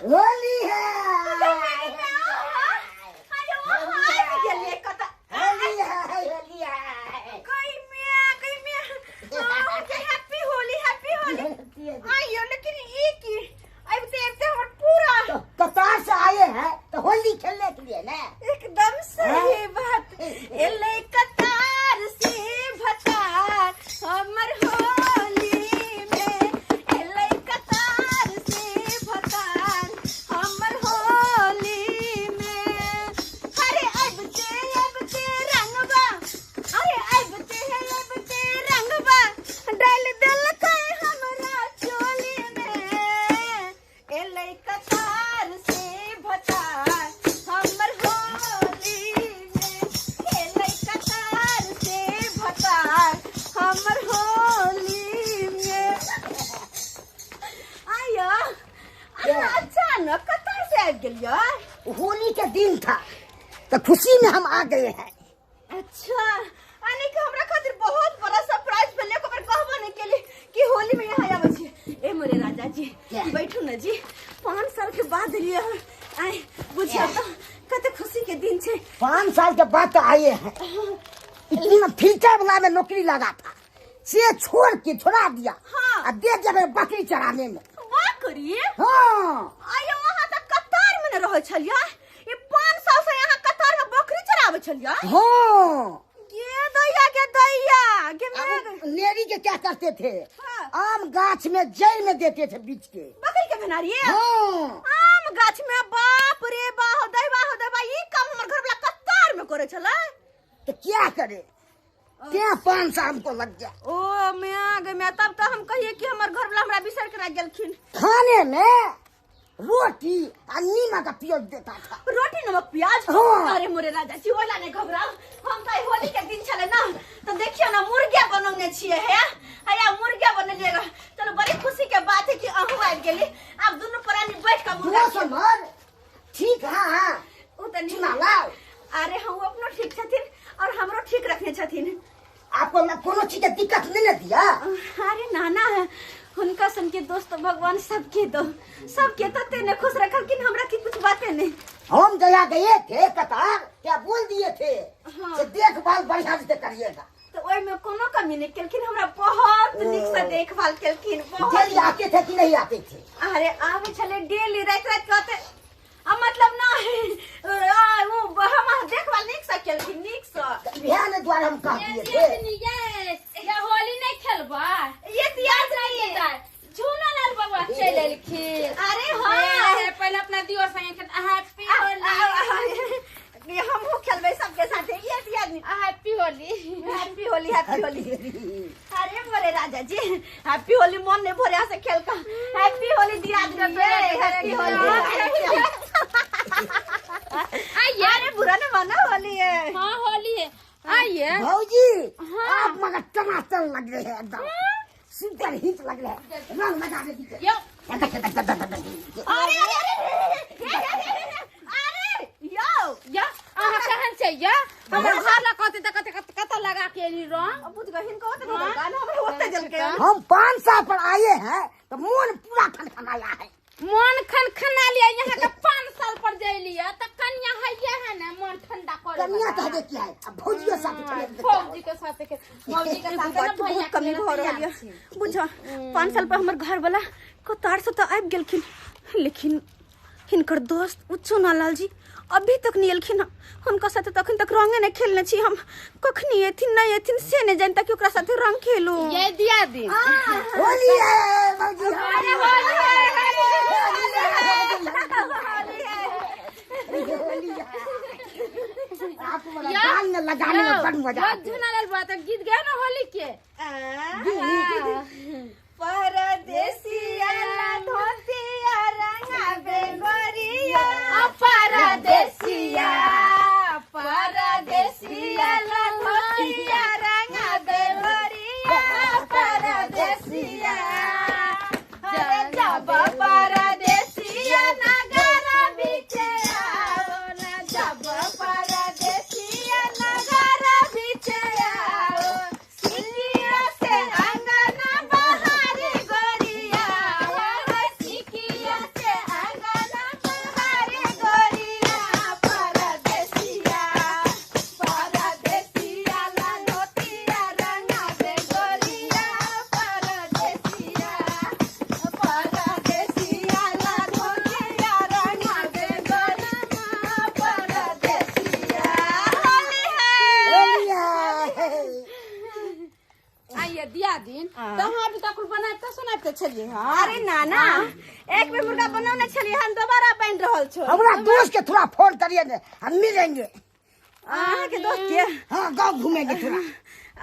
होली है। गेलियै कतऽ? होली है, होली है। गई मैं। Happy Holi, happy Holi. आइयो, लेकिन ई की अबते अबते हमर पूरा तो कतार से आए हैं तो होली खेलने के लिए ना। एकदम सही बात। एलै कतार से भतार हमर होली में, एलै कतार से भतार हमर होली में। अरे अबते अबते रंगबा, अरे अबते अबते रंगबा डाल देलकै हमरा चोली में। एलै कतार से भतार हमर होली में, एलै कतार से भतार हमर होली में। आया अचानक कतार से आबि गेलियै? होली के दिन था तो खुशी में हम आ गए हैं। अच्छा, यानी कि हमरा खातिर बहुत बड़ा सरप्राइज भेलै। एक बेर कहबो नहीं केली कि होली में यहाँ आबै छी। ए मोरे राजा जी। क्या? बैठू न जी। 5 साल के बाद एलियै हन। आइ बुझियौ तऽ कते खुशी के दिन छै। 5 साल के बाद तो आए हैं। इतना फिल्टर वाला में नौकरी लगा था से छोड़ के छोड़ा दिया और दे दिया मेरे बकरी चराने में। वाह करिए। हाँ। आइयो, वहाँ तऽ कतार में न रहै छलियै? ई 5 साल से यहाँ कतार में बकरी चराबै छलियै? हाँ। गे दैया, गे दैया, गे मेघ। अब नेरी के क्या करते थे? हाँ। आम गाछ में जड़ में देते थे बीच के। बकरी के भेनारिये? हाँ। आम गाछ में? बाप रे बा, हो दैबा, हो दैबा, ई काम हमर घर वाला कतार में करे छलै। तो क्या करे, क्या 5 साल हमको लग गया। ओ म्या गे म्या, तब तो हम कहिए कि हमर घर वाला हमरा बिसर के रह गेलखिन। खाने में रोटी और नीमक का प्याज देता था। रोटी नमक प्याज? हाँ। अरे मोरे राजा जी, ओला नहीं घबराओ। हम तो होली के दिन छले ना, तो देखियो ना, मुर्गिया बनौने छियै। हे हया, मुर्गिया बनेलियै। चलो, बड़ी खुशी के बात है कि अहूँ आबि गेली। आब दुनू प्राणी बैठ के मुर्गा दोस्त हमर ठीक है? हाँ। ओ तऽ नीक। चुना लाओ। अरे हम अपनो ठीक छथिन और हमरो ठीक रखने छथिन। आपको ना कोनो चीज के दिक्कत नहीं ना दिया? अरे नाना, हुनका सन के दोस्त भगवान सबके दो, सबके तते ने खुश रखलखिन, हमरा की कुछ बातें नहीं। हम जया गए थे कतार, क्या बोल दिए थे हाँ। कि देखभाल बढ़िया से करिएगा। तऽ ओहिमे कोनो कमी नहीं केलखिन, हमरा बहुत नीक से देखभाल केलखिन, बहुत। डेली आते थे कि नहीं आते थे? अरे आबै छलै डेली, राति राति कहते आ मतलब ना आ, उ हम देखभाल नीक से केलखिन, नीक से। बिहान द्वारा हम कह दिए थे। ये होली नहीं खेलबा? ये तियाज नहीं है। झूना लाल बाबा चलि एलखिन। अरे हाँ, हाँ। पहले अपना दियोर संगे खेल। हैप्पी होली। हमहूँ खेलबै सबके साथे। ये तियाज। Happy Holi. Happy Holi, happy Holi. अरे मोरे राजा जी, हैप्पी होली। मन नहीं भरे से खेल का। हैप्पी होली दिया, हैप्पी होली। आइए। अरे बुरा न माना, होली है। हाँ, होली है, आइए। भौजी, आप मगर टमाटर लग रहे हैं, एकदम सुपर हिट लग रहे हैं। रंग लगा दीजिए। यो। अरे अरे अरे अरे अरे, यो। या अहाँ केहन छै? या हमर घर लग कहते तऽ कते कते कतऽ लगा के एली रंग? बुझ गई, हिनको होते नहीं गाना हमरा होते जल के। हम 5 साल पर आए हैं तो मन पूरा खनखनाया है। मन खन खना लिया। यहाँ के 5 साल पर जैलिए तऽ कन्या है है ने मन ठंडा करे। कन्या कह दे क्या है, अब भौजियों साथ चले तो क्या भौजी के साथ के, भौजी के एगो साथ बात ने भैया बहुत कमी भऽ रहल यऽ। बुझ, 5 साल पर हमर घर वाला कतार से तऽ आबि गेलखिन, लेकिन हिनकर दोस्त उच्चो लाल जी अभी तक नहीं एलखिन हँ। हुनका साथे तऽ अखन तक रंगे नहीं खेलने छी हम। कखनी एथिन नहीं एथिन से नहीं जानता कि ओकरा साथे रंग खेलू। ये दिया दिन। होली है भौजी। अरे होली है। होली है। आपको बड़ा गाल में लगाने में बड़ मजा आती है। झूना लाल बात गीत गए ना होली के। परदेसिया धोतिया रंगाबे गोरिया। परदेसिया, परदेसिया धोतिया रंगाबे गोरिया, परदेसिया। अरे जब परदेसिया नगर बीचे आओ न, जब परदेसिया नगर बीचे आओ, सिलिया से अंगना। तक बनाते सुनाते छलिए हां। अरे नाना एक बेर मुर्गा बनौने छलिए हन, दोबारा बन रहल छो। हमरा दोस्त के थोड़ा फोन करिए ने, हम मिलेंगे। अहाँ के दोस्त के? हाँ, गाँव घूमेंगे थोड़ा।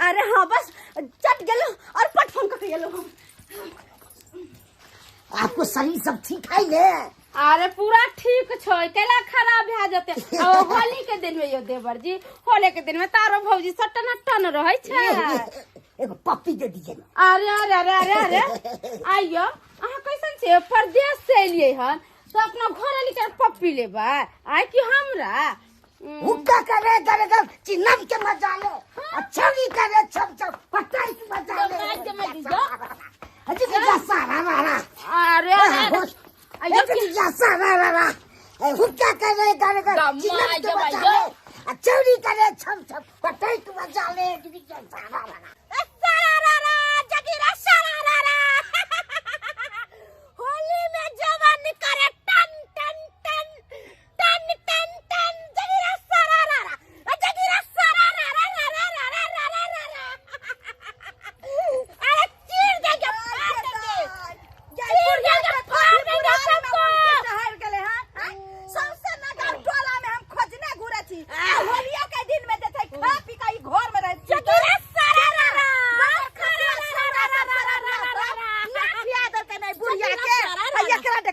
अरे हाँ बस चट गेलो और पट फोन करके गेलो हम। आपको शरीर सब ठीक है ने? अरे पूरा ठीक छै, कैला खराब भए जेतै। आ होली के दिन में यो देवर जी, होली के दिन में तारो भौजी सब टना टन रहै छै। एगो पप्पी दे दीजिए ना। अरे अरे अरे अरे अरे आइयो, अहाँ कैसन छै? परदेश से एलियै हन तो अपना घर एली के पप्पी लेबै आइ कि हमरा? हुक्का करे करे कर चिन्नम के मजा ले, अच्छा नहीं करे छम छम पटाई के मजा ले। अजी जा सारा मारा। अरे अरे आइयो कि जा सारा मारा। हुक्का करे करे कर चिन्नम के मजा ले, अच्छा नहीं करे छम छम पटाई के मजा ले। जा सारा मारा। सारा रा जगीरा सारा रा होली में जवान करे टन टन टन टन टन टन जगीरा सारा रा जगीरा सारा रा रा रा रा रा रा रा रा। अरे चीर देंगे फाड़ देंगे, चीर देंगे फाड़ देंगे सबको। चढ़ गेले हां सबसे ना गांव टोला में हम खोजने घुरे छी। होलिया के दिन में जे छै खा पी के ई घर में रह जगीरा सारा रा रा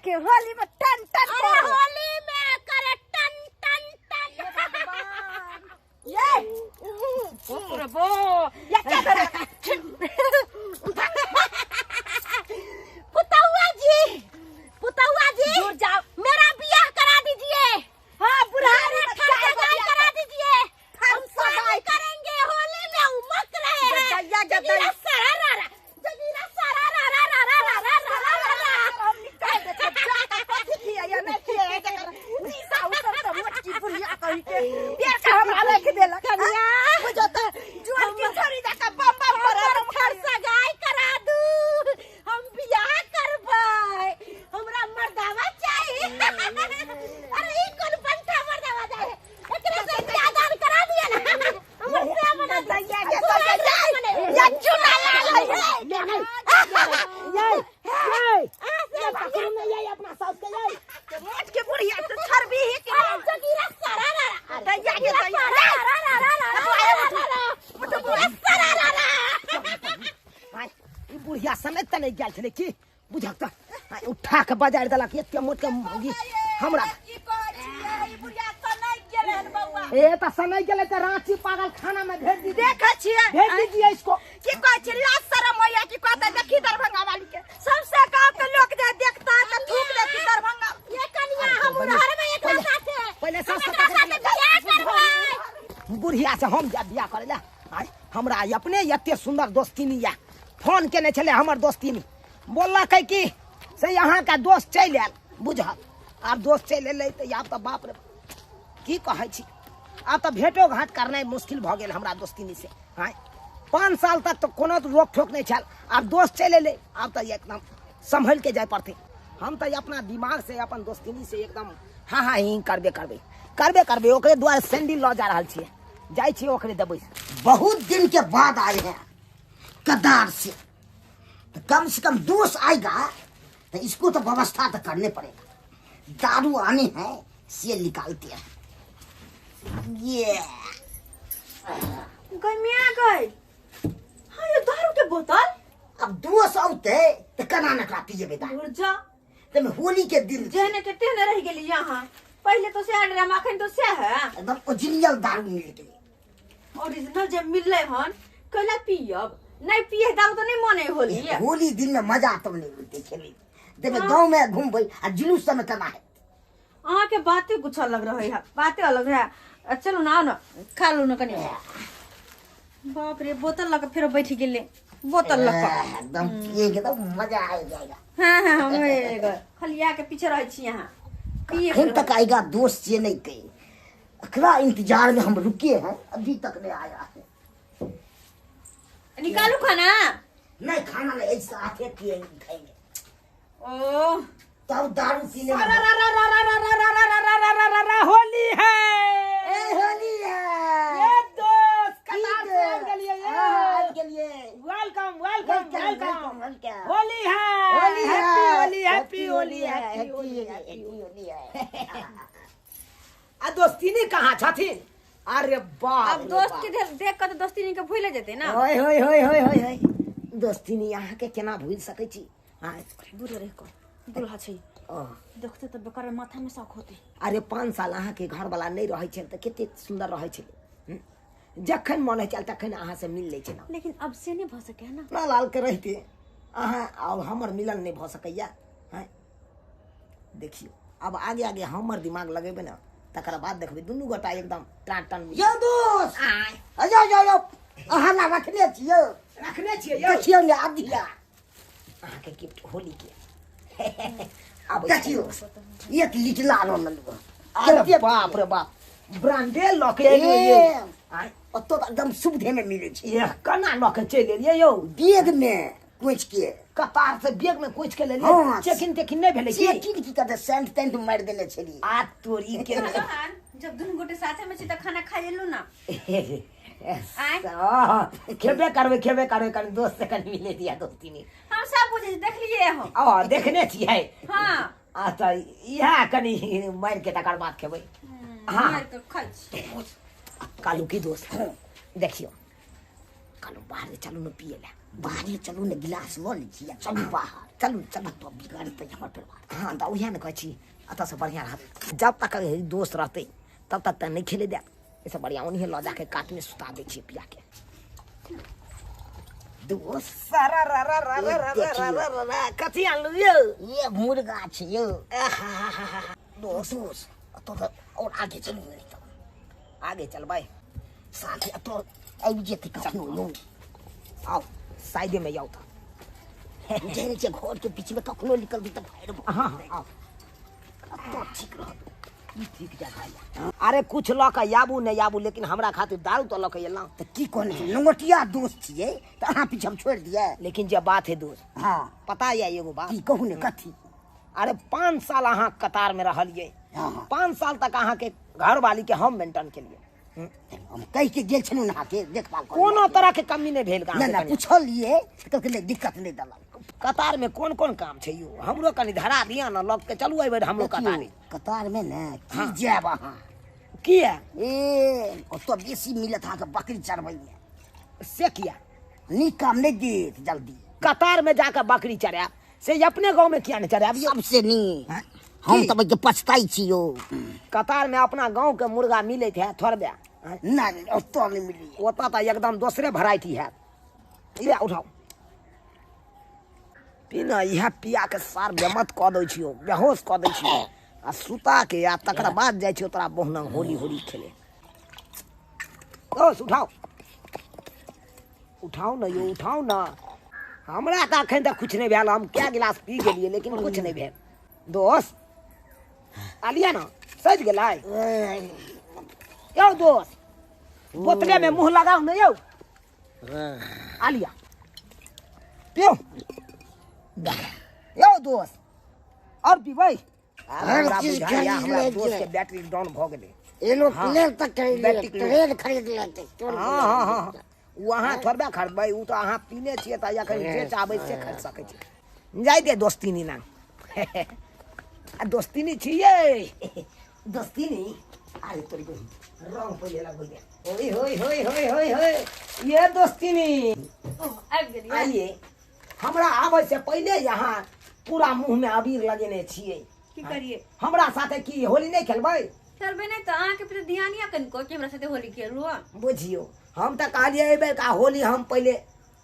के होली में टन टन। अरे होली में करे टन टन टन। ये प्रभु ये क्या करे? पुतौआ जी, पुतौआ जी दूर जाओ, मेरा बियाह करा दीजिए। हां बुढ़ारी सगाई करा दीजिए, हम शादी करेंगे। होली में उमक रहे हैं जगीरा सारा रा जगीरा सारा रा रा रा रा रा रा रा। हम निकाल दे जा का कथी किया या नहीं किया निशा उतर त मोटकी बुढ़िया कहि के प्यार के हमरा लिख देलक। कनिया बुझो त जुआन की छोरी जा का बम बम पर हमर सगाई करा दू, हम बियाह करबै, हमरा मर्दावा चाहिए। अरे ई कोन पंठा मर्दावा जाए, एकरा से बियाह दान करा दिया ना, हमर से बना दिया के तो या चुना लाल है। ये ये पकड़ू में ये अपना सास के ये मोट के बुढ़िया तो छरबी ही के जगीरा सारा रा दैया के दैया रा रा रा रा रा रा सारा रा रा। भाई ई बुढ़िया समय त नहीं गेल छले की बुझक त उठा के बाजार देलक एते मोट के मौगी हमरा। की कहै छियै ई बुढ़िया सनै गेलै हन बौआ। ए त सनै गेलै त रांची पागल खाना में भेज दी। देखै छियै भेज दीजिए इसको। की कहै छियै लाज शरम होइया की कहतै देखी दरभंगा वाली के सबसे गांव के लोग जे देखता त थूक देखी दरभंगा। ये कनिया हम उड़हर में एकरा साथे पहिले सास एकरा साथे बियाह करबै। बुढ़िया से हम जा बियाह करै ला। हमरा अपने एते सुंदर दोस्तीनी या फोन केने छले हमर दोस्तीनी, बोललकै कि से यहाँ का दोस्त चलि आयल। बुझल आब दोस्त चलि एलै तऽ आब तऽ बाप रे की कहै छी, आब तऽ भेटो घाट करनाइ मुश्किल भऽ गेल हमरा दोस्तीनी से। आँय 5 साल तक तऽ कोनो रोक ठोक नहि छल, आब दोस्त चलि एलै, आब तऽ एकदम सम्हलि के जाय पड़तै। हम तऽ अपना दिमाग से अपन दोस्तीनी से एकदम हाँ हाँ ही करबे करबे करबे करबे। ओकरे दुआरे सैंडल लऽ जा रहल छियै, जाइ छियै ओकरे देबै। बहुत दिन के बाद आए हैं कदार से, तो कम से कम दोस्त आएगा तो इसको तो व्यवस्था तो करने पड़ेगा। दारू आने हैं से निकालते हैं। ये गमिया गई। हाँ ये दारू के बोतल। अब दोस्त औते तो कना नकरा पिए बेटा। जा तो होली के दिन जेहने के तेहने रह गेली यहाँ। पहले तो से ड्रामा अखन तो से है एकदम ओरिजिनल दारू मिल गेलै। ओरिजिनल जब मिललै हन कैला पियब, नहीं पिए दारू तो नहीं मने होली। होली दिन में मजा तो नहीं मिलते खेली देवे गांव में घूमबै आ जुलूस सब में केना है। अहाँ के बाते कुछ अलग रहे है, बाते अलग है। चलू ना आओ ना खा लू ना कनी। बाप रे बोतल लग फेर बैठ गेलै बोतल लग एकदम पिएंगे तो मजा आ जाएगा। हाँ हाँ हम खलिया के पीछे रहे छी यहाँ। अखन तक आएगा दोस्त ये नहीं कही, अखरा इंतजार में हम रुके हैं, अभी तक नहीं आया है। निकालू खाना? नहीं खाना नहीं, ऐसा आके पिएंगे खाएंगे। ओ तब दारू पीने में होली है, ए होली है। ये दोस्त कतार से आ गेलिए, आ गेलिए। Welcome welcome. Welcome. Holi है, होली है, happy Holi, happy Holi, happy Holi, happy Holi है। आ दोस्तीनी कहाँ छथिन? अरे बाप, अब दोस्त के देख के तो दोस्तीनी के भूले जेते ना। होय होय होय होय होय होय, दोस्तीनी अहाँ के केना भूल सकै छी? हाँ दूर रह कर दूल्हा छै, देखते तऽ बेकार माथा में शौक होते। अरे 5 साल अहाँ के घर वाला नहीं रहै छल तऽ कते सुंदर रहै छल। जखन मन होइ छल तखन अहाँ से मिल लै छल। लेकिन अब से नहीं भऽ सकै ना। ना लाल के रहते अहाँ अब हमर मिलन नहीं भऽ सकैया। हैं देखियो अब आगे आगे हमर दिमाग लगेबै ना, तकर बाद देखबै दुनू गोटा एकदम टान टान। यौ दोस्त, अयो यो यो, अहाँ ला रखने छियौ, रखने छियै यौ। देखियौ ने आब दिया अहाँ के गिफ्ट होली के। अब देखियौ एक लीटर आनो लेलहुँ। अरे बाप रे बाप, ब्रांडे लऽ के एलियै। ओतऽ तऽ एकदम सुविधे में मिलै छै। एह केना लऽ के चलि एलियै यौ? बैग में कोचि के, कपार से बैग में कोचि के लेलियै। चेकिंग तेकिंग नहि भेलै की? चेकिंग की करतै, सेंट तेंट मारि देने छलियै। आ तोरी के जब दुनू गोटे साथे में छी तऽ खाना खा लेलु ना। खेबे करबै, खेबे करबै, कनि दोस्त से कनि मिले दिया दोस्तीनी। हम सब बुझै छी, देखलियै हम। ओ देखने छियै। हाँ आ तऽ इएह कनि मारि के तकर बाद खेबै। हाँ मारि के खाइ छी। कालू की दोस्त देखियो, कालू बाहर चलू ने पिए ला। बाहरे चलू ने, गिलास लऽ लै छी, चलू बाहर, चलू चलू तो बिगड़तै हमर परिवार। हाँ तऽ उएह ने कहै छी, एतऽसँ बढ़िआँ रहत। जब तक दोस्त रहतै तब तक तऽ नहि खेले देब। एहिसँ बढ़िआँ ओनहिए लऽ जाके कातमे सुता दै छियै पिया के। दोस्त कथी आनलु यौ? ये मुर्गा छै यौ। दोस्त एतऽ तऽ आओर आगे चलू ने, तऽ आगे चलबै साथे एतऽ आबि जेतै कखनो यौ। आउ साइडे में आउ तऽ जानै छियै घर के बीच में कखनो निकलबै तऽ फायर। हाँ हाँ आउ, एतऽ ठीक रहत, ई ठीक जगह यऽ। अरे कुछ लऽ कऽ आबू नहि आबू, लेकिन हमरा खातिर दारू तऽ लऽ कऽ एलहुँ। तऽ की कहने छी, लंगोटिया दोस्त छियै तऽ अहाँ पीछे हम छोड़ि दियै? लेकिन जे बात है दोस्त, हाँ पता यऽ एगो बात? की कहू ने, कथी? अरे 5 साल अहाँ कतार में रहलियै, 5 साल तक अहाँ के घरवाली के हम मेंटेन केलियै। हम कहि के गेल छलहुँ अहाँके देखभाल, कोनो तरह के कमी नहि भेल। नहि पुछलियै कहलकै नहि दिक्कत नहि देलक। कतार में कोन कोन काम छै यौ? हमरो कनि धरा दिअ ने, लग के चलू एहि बेर हमरो कतार। कतार में ने की जायब अहाँ? किया? ए ओतऽ बेसी मिलत अहाँके बकरी चरबै में। से किया? नीक काम नहि देत जल्दी। कतार में जाके बकरी चरायब से अपने गाँव में किया नहि चरायब? सबसे नीक हम तऽ पछताइ छी यौ। कतार में अपना गाँव के मुर्गा मिलैत है थोड़बे? नहि ओतऽ नहि मिलैए, ओतऽ तऽ एकदम दोसरे वेराइटी हैत। इएह उठाउ पीना, इएह पिया के सार बेमत कऽ दै छियौ, बेहोश कऽ दै छियौ आ सुता के, आ तकर बाद जाइ छियौ तोरा बहुना होली होली खेले। दोस्त उठाउ, उठाउ ने यौ, उठाउ ने। हमरा तऽ अखन तक कुछ नहि भेल, हम कए गिलास पी गेलियै लेकिन कुछ नहि भेल। दोस्त आलिया ने सजि गेलै यौ। दोस्त बोतले में मुँह लगाउ ने यौ। आलिया पियो यौ दोस्त, और पीबै? हमरा बुझाइया हमरा दोस्त के बैटरी डाउन भऽ गेलै। एरोप्लेन तक ट्रेन खरीद लेतै। हाँ हाँ हाँ, ओ अहाँ थोड़बे खरीदबै, ओ तऽ अहाँ पीने छियै तऽ एखन जे चाहबै से खरीद सकै छी। जाइ दे दोस्तीनी ना, आ दोस्तीनी छियै दोस्तीनी। अरे तोरी बहिन रंग पहिले लगबै। होय होय होय होय होय होय, ये दोस्तीनी आबि गेलियै। आइए, हमरा आबै से पहिले यहाँ पूरा मुँह में अबीर लगेने छियै। की करियै? हमरा साथे की होली नहि खेलबै? खेलबै नहि तऽ अहाँके प्रति ध्यान यऽ कनिको कि हमरा साथे होली खेलू? बुझियौ हम तऽ कहलियै एहि बेर का होली हम पहिले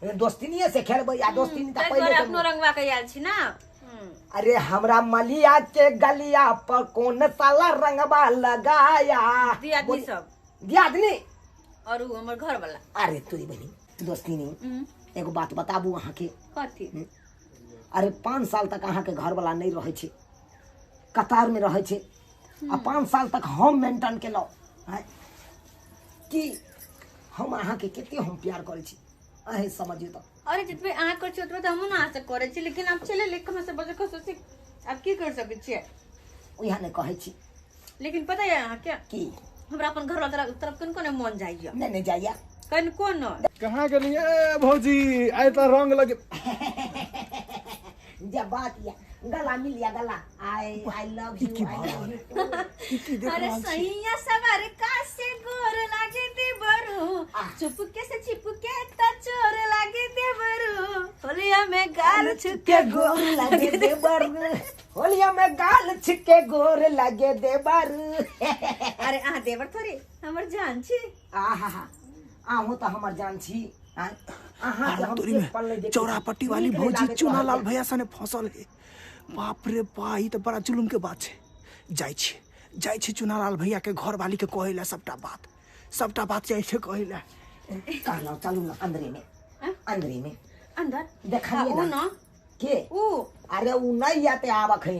दोस्तिनिये से खेलबै, आ दोस्तिनी तऽ पहिले अपनो रंगवा के आयल छी ना। अरे हमरा मलिया के गलिया पर कौन साला रंगवा लगाया? दियादनी सब, दियादनी और उ हमर घर वाला। अरे तोरी बहिन दोस्तिनी एगो बात बताबू अहाँके। कथी? अरे 5 साल तक अहाँके घर वाला नहि रहै छै, कतार में रहै छै, आ 5 साल तक हम मेंटेन केलहुँ कि हम अहाँके कते हम प्यार करै छी, अहीं समझियौ तऽ। अरे जतबे अहाँ करै छी ओतबे तऽ हमहूँ ने अहाँ से करै छी, लेकिन आब चलि एलै कहाँ से बजै सोचै आब की कर सकै छियै? उएह ने कहै छी। लेकिन पता यऽ अहाँके की? हमरा अपन घर वाला तरफ कनिको नहि मन जाइया। नहि नहि जाइया। कनको न कहाँ गेलियै भौजी आइ तऽ रंग लगे जे बात या गला मिल या गला आई I love you की भऽ रहल है? ई की देख अरे रहल छी? सैया सवार का से गोर लागे देवरू चुपके से छिपके त चोर लागे देवरू होलिया में गाल छुके के गोर लगे देवर होलिया में गाल छिके गोर लगे देवर अरे अहाँ देवर थोड़े हमर जान छी आहा आहू तऽ हमर जान छी आँय? अहाँ के अरे हम तोरी एक में पल नहीं देखै छी। चौरापट्टी वाली नीक नहि भौजी लागैत चूना लाल रहैए। भैया सने फंसल है। बाप रे बा ई तऽ बड़ा जुलुम के बात छै। जाइ छी जाइ छी चूना लाल भैया के घर वाली के कहै लए सबटा बात, सबटा बात जाइ छै कहै लए। कहलहुँ चलू ने अंदरे में, अंदरे में अंदर देखलियै आ, उ ना। न के उ अरे उ नहीं आते आब अखन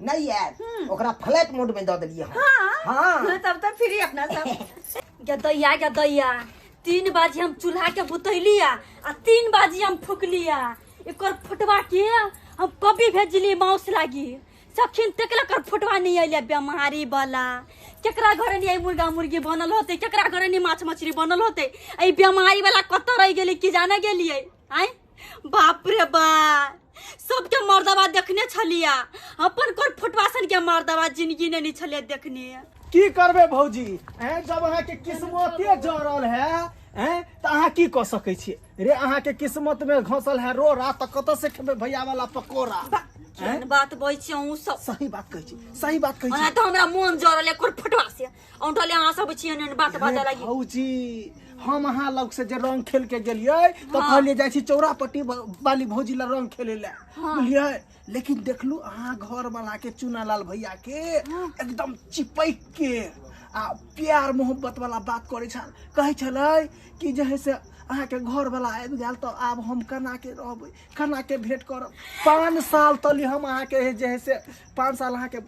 नहीं आयत, ओकरा फ्लैट मोड में दऽ देलियै हम। हाँ हाँ। तब तो फ्री अपना सब। गदैया गदैया 3 बाजी हम चूल्हा के बुतैलिया आ 3 बाजी हम फुकलिया। एकर फुटवा के हम कभी भेजली माउस लागी सखिन तकला कर फुटवा नहीं अइले बेमारी वाला। केकरा घरे नहीं मुर्गा मुर्गी बनल होते, केकरा घरे नहीं माछ मछली बनल होते, ए बेमारी वाला कत रह गेली की जाने गेलिए। आय बाप रे बा सबके मर्दवा देखने छलिया, अपन कर फुटवा सन के मर्दवा जिंदगी ने नहीं छलिया देखने। की करबे भौजी हैं जब अहाँ के किस्मते जरल है हैं त अहाँ की क सकै छी रे? अहाँ के किस्मत में घसल है रोड़ा त कत से खेबे भैया वाला पकोड़ा? केहन बात बजै छी अहूँ सब? सही बात कहै छी, सही बात कहै ओना छी। त हमरा मोन जरल है कर फुटवा से, औंटले अहाँ सब छी एहन बात बाजऽ रे लागी। भौजी हम अहाँ लग से जे रंग खेल के गेलियै त कहलियै जाइ छी चौरापट्टी वाली भौजी ला रंग खेले ला, बुझलियै? लेकिन देखलू अहाँ घर वाला के चूना लाल भैया के एकदम चिपैक के आ प्यार मोहब्बत वाला बात करै छल, कहै छलै कि जे है से अहाँ के घर वाला आबि गेल तऽ आब हम केना के रहबै, केना के भेंट करब? 5 साल तली हम अहाँ के जे है से 5 साल अहाँ के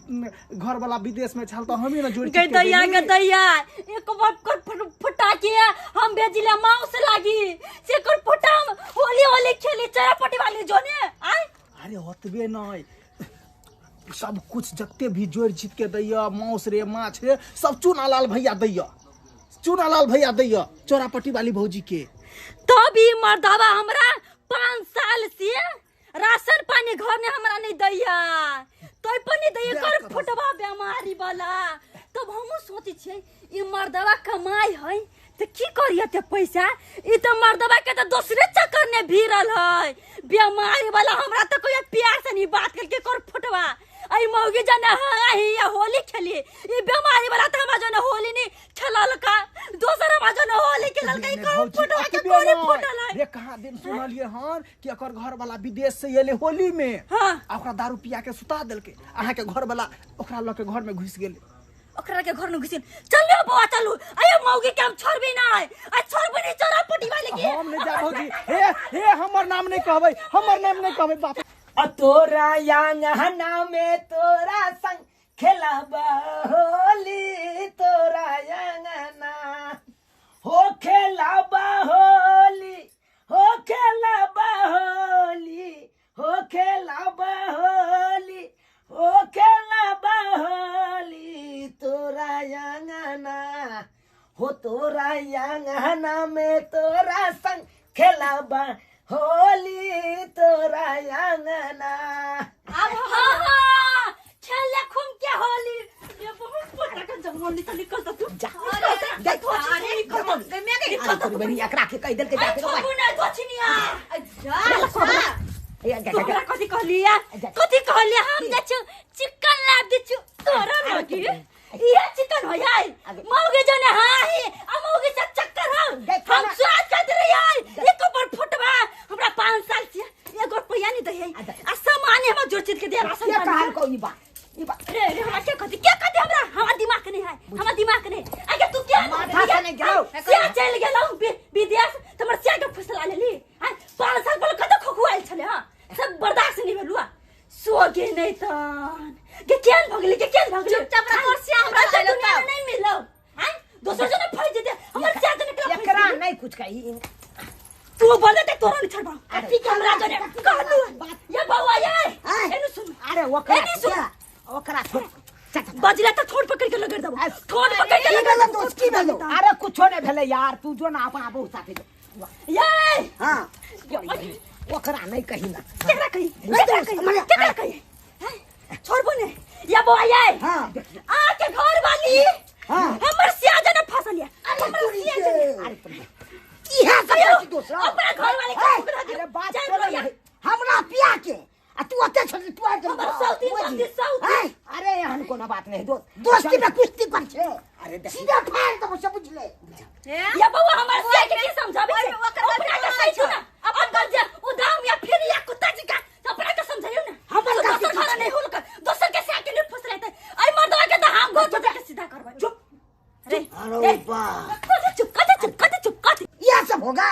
घर वाला विदेश में छल तऽ हमही ने जोड़ि गै के दैया देली। गै दैया एक बार कर फुटा के हम भेजिले माउस लागी से कर फुटा हम होली होली खेली चरापटी वाली जोने। आय अरे ओतबे नहीं, सब कुछ जते भी जोड़ जीत के दैया माउस रे माछ रे सब चूना लाल भैया दैया, चूना लाल भैया दैया चौरापट्टी वाली भौजी के। तब ई मर्दवा हमरा 5 साल से राशन पानी घर में हमरा नहीं दैया, तो पर नहीं दैया कर फुटवा बेमारी वाला। तब हमहूँ सोचै छियै ई मर्दवा कमाई है त की करिए ते पैसा? ई त मर्दवा के त दोसरे चक्कर ने भिड़ल है बेमारी वाला। हमरा त कोई प्यार से नहीं बात करके कर फुटवा आई मौगी जाने हाँ या होली खेली, ई बेमारी वाला त हमरा जने होली नहीं खेललका, दोसर हमरा जने होली खेललका। ई कर फुटवा के कोरी फुटल है रे। कहाँ दिन सुनलिए हन कि एकर घर वाला विदेश से एले होली में, हाँ। आ ओकरा दारू पिया के सुता देलकै, अहाँ के घर वाला ओकरा ल के घर में घुस गेलै, ओकरा के घर में घुसिल। चलू बौआ चलू, अरे मौगी के हम छोड़बी नहीं, आ छोड़बी नहीं चौरापट्टी वाले के। हम नहीं जाब भौजी, हे हे हमर नाम नहीं कहबै, हमर नाम नहीं कहबै बाप। अ तोरा आंगना में तोरा संग खेलब होली, तोरा आंगना हो खेलब होली, हो खेलब होली, हो खेलब होली, हो खेलब होली, तोरा आंगना हो तोरा आंगना में तोरा संग खेलब होली, तोरा आंगना। अब हाँ खेल खूम के होली ये बहुत पता का जमोन निकल निकल तो तू जा अरे जा निकल तो अरे तोरी बहिनी एकरा के कहि देलकै जा के छोड़ू ना दोछनिया। ए, जा, जा, तोरा जा। कथी कहलिया, कथी कहलिया? हम जे छु चिकन लाब दे छु तोरा लगी ये चिकन हो जाय मौगी जने हां ही आ मौगी से चक्कर हो हम स्वाद खात रही आई एक पर फुटवा हमरा 5 साल से एक रुपया नहीं दे आ सामान हमरा जोड़ चित के दे राशन के पानी। कहल को ई बात, ई बात। रे रे हमरा के कथी के कथी हमरा हमरा दिमाग नहीं है, हमरा दिमाग नहीं। आगे तू क्या माथा से नहीं जाओ। सिया चल गेलौ विदेश त हमर सिया के फसला लेली। हां 5 साल पहिले कत खोखुआइल छले। हां सब बर्दाश्त नहीं भेलुआ सो गे नहीं तन के केन भगली के केन भगली। चुपचाप रह, तोर सिया हमरा हमरा चलता। दुनिया में नहीं मिलौ। हां दोसर जने फंस जेते हमर सिया जने के एकरा नहीं कुछ कही तू बोले ते तोरा नहीं छोड़बा। ठीक है हमरा जने कहलु ये बौआ ये एनु सुन, अरे ओकरा एनु सुन। ओकरा छोड़। चल, चल, बजला त ठोड़ पकड़ के लगड़ देबो, ठोड़ पकड़ के की लगड़ भेलो दोस्त, की भेलो? अरे कुछो नहीं भेलै यार, तू जो ना अपना बहू साथे जो। ये हाँ ओकरा नहीं कही ना। केकरा कही, केकरा कही, केकरा कही? छोड़बो ने या बौआ ये। हाँ। आ के घर वाली हाँ। हमर सियाजन फसल या, हमर सियाजन। अरे की है सब अयो, दोसरा? अपना घर वाले के पकड़ा दियो। अरे बात जान सुनो लो या। नहीं। हमरा पिया के आ तू ओते छोड़, तू आ हमर सौती, सौती, सौती। हैं? अरे एहन कोनो बात नहीं दोस्त, दोस्ती में कुश्ती पर छे। अरे देख। सीधा फाड़ दबो सब बुझले। या बौआ हमर सिया के की समझाबे छे? अपना के सही छौ ना, अपन घर जे उदाम या फिर या कुत्ता जी का अपना के समझाइयो ना। हमर तो गलती दोसर की घर छै? नहीं होल कर, दोसर के सिया के नहीं फुस रहते। आई मर्दवा के त हम घर पर के सीधा करबै। चुप। अरे, अरे ए, बा। कथी चुप, कथी चुप, कथी चुप, कथी? यह सब होगा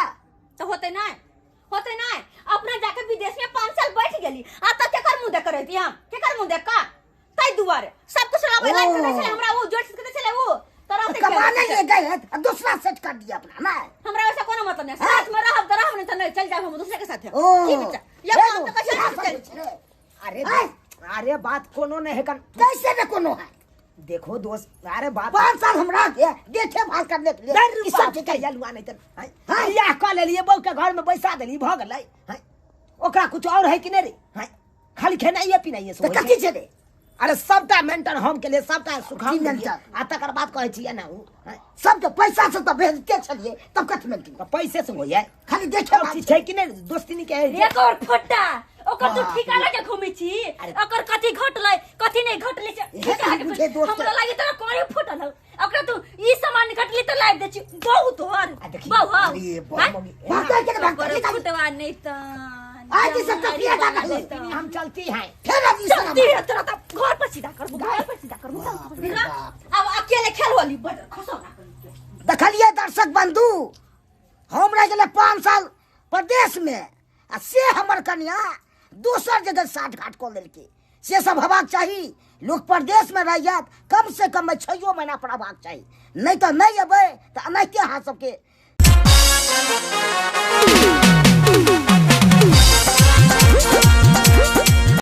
तो होते ना, होते ना। अपना जाके विदेश में 5 साल बैठ गेली, आ त केकर मुंह देख रहती हम? केकर मुंह देख का? तै दुआरे सब कुछ लाबै लाइफ के छले हमरा, उ जोड़ के छले उ तोरा से कमाने ले गए हैं, अब दूसरा सेट कर दिया अपना ना। हमरा वैसा कोनो मतलब नहीं, साथ में रहब त रहब, नहीं त नहीं, चल जाब हम दूसरे के साथ। ओ की बच्चा या हे काम त दोस्त, कैसे यह चल सब छै। अरे हैं? अरे बात कोनो नहीं है कन। कैसे न कोनो है? देखो दोस्त, अरे बात 5 साल हमरा के देखे भाल करने के लिए डर ई सब बाप ठीक के है। यलुआ नहीं त हैं? हैं? बियाह कऽ लेलियै, बहू के घर में बैसा देली, भऽ गेलै। हैं? ओकरा कुछ और है कि नहीं रे? हैं? खाली खेनाइए पिनाइए से तऽ होइ छै। कथी छै रे? अरे सबटा मेंटन हम के लिए, सबटा सुख हम की के लिए। मेंटन? आ तकर बाद कहै छियै ना उ, हैं? सबके पैसा से तऽ भेजते छलियै, तब कथी मेंटन? तऽ पैसे से होइए। खाली देखे सब भाल चीज छै कि नहीं दोस्ती के? एक और फुट्टा ओकर तू बाप ठिकाना के घूमै छी, ओकर कथी घटलै कथी नहीं घटलै से हे ठिकाना के बुझे दोस्त। हमरा लागे तोरा कोई फुटल हौ, ओकरा तू ई सामान घटली त लाइव दै छी बहुत हर आ देखी, बहु हौ। अरे बाप हैं? भागते के भागते ओकर निकाल। फुटवा नहीं त आज ई सब तऽ पिया जा रही। हम चलती हैं। फेर आज ई सब चलती है तोरा त घर पर सीधा करबो, घर पर सीधा करबो। बाप रे बाप। अब अकेले खेल होली बड़ खसौ ना। देखलिए दर्शक बंधु, हम रह गेलै 5 साल प्रदेश में आ से हमर कन्या दोसर जगह साठ घाट कऽ लेलकै। से सब हेबाक चाही। लोक प्रदेश में रह जायत कम से कम 6 महीना पर अबाक चाही, नहीं तऽ नहीं अबै तऽ एनाहिते अहाँ सबके।